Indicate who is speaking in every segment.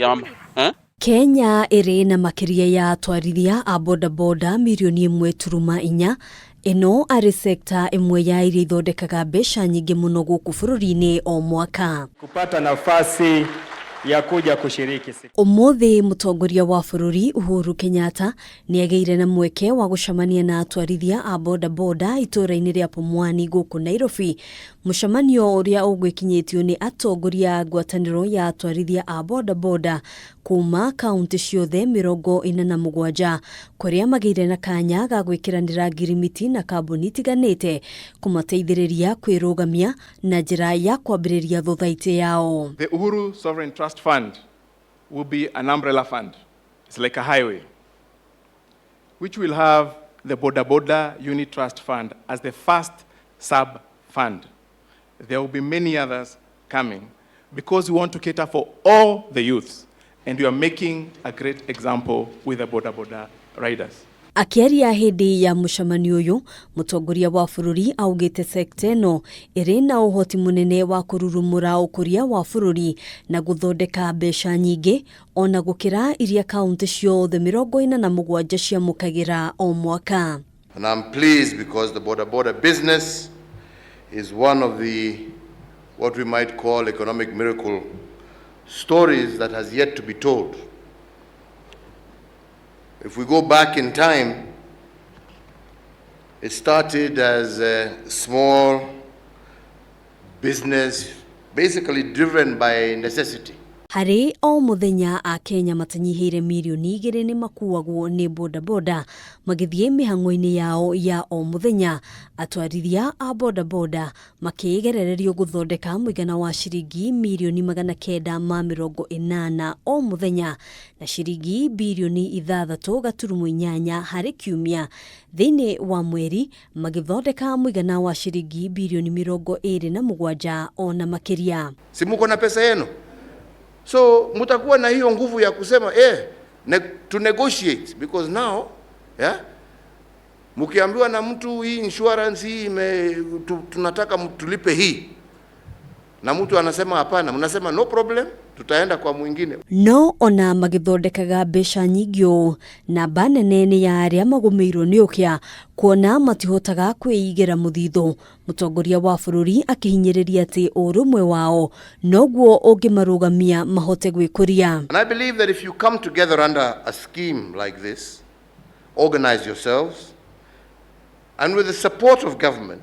Speaker 1: Ya, eh?
Speaker 2: Kenya ĩrĩ na makĩria ya atwarithia a bodaboda mirioni 1.4. Ĩno arĩ sekta ĩmwe ya iria ithondekaga mbeca nyingĩ mũno gũkũ bũrũri-inĩ o mwaka.
Speaker 3: Kupata nafasi ya kuja kushiriki siku.
Speaker 2: Ũmũthĩ mũtongoria wa bũrũri Uhuru Kenyatta nĩ agĩire na mweke wa gũcemania na atwarithia a bodaboda itũũra-inĩ rĩa Pumwani gũkũ Nairobi, mũcemanio ũrĩa ũgwĩkinyĩtio nĩ atongoria a ngwatanĩro ya atwarithia a bodaboda kuma kaunti ciothe 47, kũrĩa magĩire na kanya ga gwĩkĩranĩra ngirimiti na kambuni itiganĩte kũmateithĩrĩria kwĩrũgamia na njĩra ya kwambĩrĩria thothaitĩ yao.
Speaker 4: The Uhuru Sovereign Trust Fund will be an umbrella fund. It's like a highway, which will have the Boda Boda Unit Trust Fund as the first sub fund. There will be many others coming because we want to cater for all the youths, and we are making a great example with the Boda Boda riders.
Speaker 2: Akĩaria hĩndĩ ya mũcemanio ũyũ, mũtongoria wa bũrũri augĩte sekta ĩno ĩrĩ na ũhoti mũnene wa kũrurumũra ũkũria wa bũrũri na gũthondeka mbeca nyingĩ ona gũkĩra iria kaunti ciothe 47 ciamũkagĩra o mwaka.
Speaker 5: And I'm pleased because the boda boda business is one of the what we might call economic miracle stories that has yet to be told. If we go back in time, it started as a small business, basically driven by necessity.
Speaker 2: Harĩ o mũthenya Akenya matanyihĩire mirioni 2 nĩ makuagwo nĩ bodaboda magĩthiĩ mĩhang'o-inĩ yao ya o mũthenya, atwarithia a bodaboda makĩgerererio gũthondeka mũigana wa ciringi mirioni 980 o mũthenya na ciringi birioni 6.8 harĩ kiumia, thĩinĩ wa mweri magĩthondeka mũigana wa ciringi birioni 27 ona makĩria.
Speaker 5: Si muko na pesa yenu? So mutakuwa na hiyo nguvu ya kusema to negotiate because now, yeah, mkiambiwa na mtu hii insurance hii tunataka tulipe hii, na mtu anasema hapana, mnasema no problem, tutaenda kwa mwingine.
Speaker 2: No ona magĩthondekaga mbeca nyingĩ ũũ, namba nene nĩ ya arĩa magũmĩirwo nĩ ũkĩa kuona matihotaga kwĩigĩra mũthithũ. Mũtongoria wa bũrũri akĩhinyĩrĩria atĩ ũrũmwe wao noguo ũngĩmarũgamia mahote gwĩkũria.
Speaker 5: And I believe that if you come together under a scheme like this, organize yourselves, and with the support of government,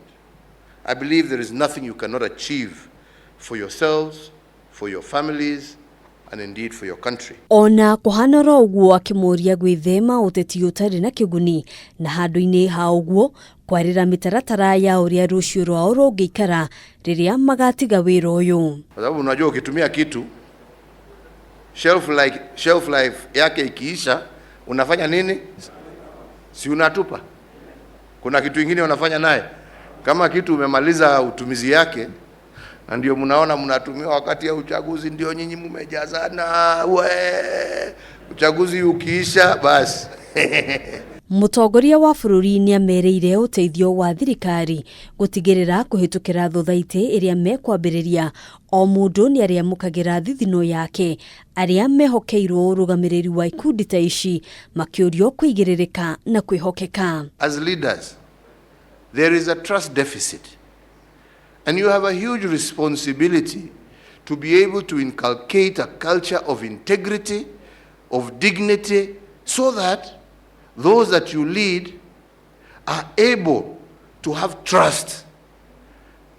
Speaker 5: I believe there is nothing you cannot achieve for yourselves, for your families, and indeed for your country.
Speaker 2: Ona kũhana oro ũguo, akĩmũria gwĩthema ũteti ũtarĩ na kĩguni na handũ-inĩ ha ũguo kwarĩra mĩtaratara ya ũrĩa rũciũ rwao rũngĩikara rĩrĩa magatiga wĩra ũyũ.
Speaker 5: Kwa sababu unajua ukitumia kitu shelf life yake ikiisha, unafanya nini? Si unatupa? Kuna kitu ingine unafanya naye? Kama kitu umemaliza utumizi yake, na ndio mnaona mnatumia wakati ya uchaguzi, ndio nyinyi mmejazana, we uchaguzi ukiisha basi.
Speaker 2: Mũtongoria wa bũrũri nĩ amerĩire ũteithio wa thirikari gũtigĩrĩra kũhĩtũkĩra thothaitĩ ĩrĩa mekwambĩrĩria o mũndũ nĩ arĩamũkagĩra thithino yake. Arĩa mehokeirwo ũrũgamĩrĩri wa ikundi ta ici makĩũrio kũigĩrĩrĩka na kwĩhokeka.
Speaker 5: As leaders, there is a trust deficit. And you have a huge responsibility to be able to inculcate a culture of integrity, of dignity, so that those that you lead are able to have trust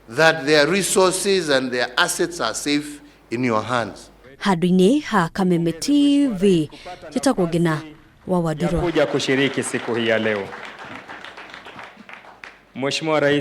Speaker 5: that their resources and their assets are safe in your hands.
Speaker 2: Handũ-inĩ ha Kameme TV, njĩtagwo Ngina wa
Speaker 3: ya
Speaker 2: Wanduro.
Speaker 3: Kuja kushiriki siku hii ya leo. Mheshimiwa Rais.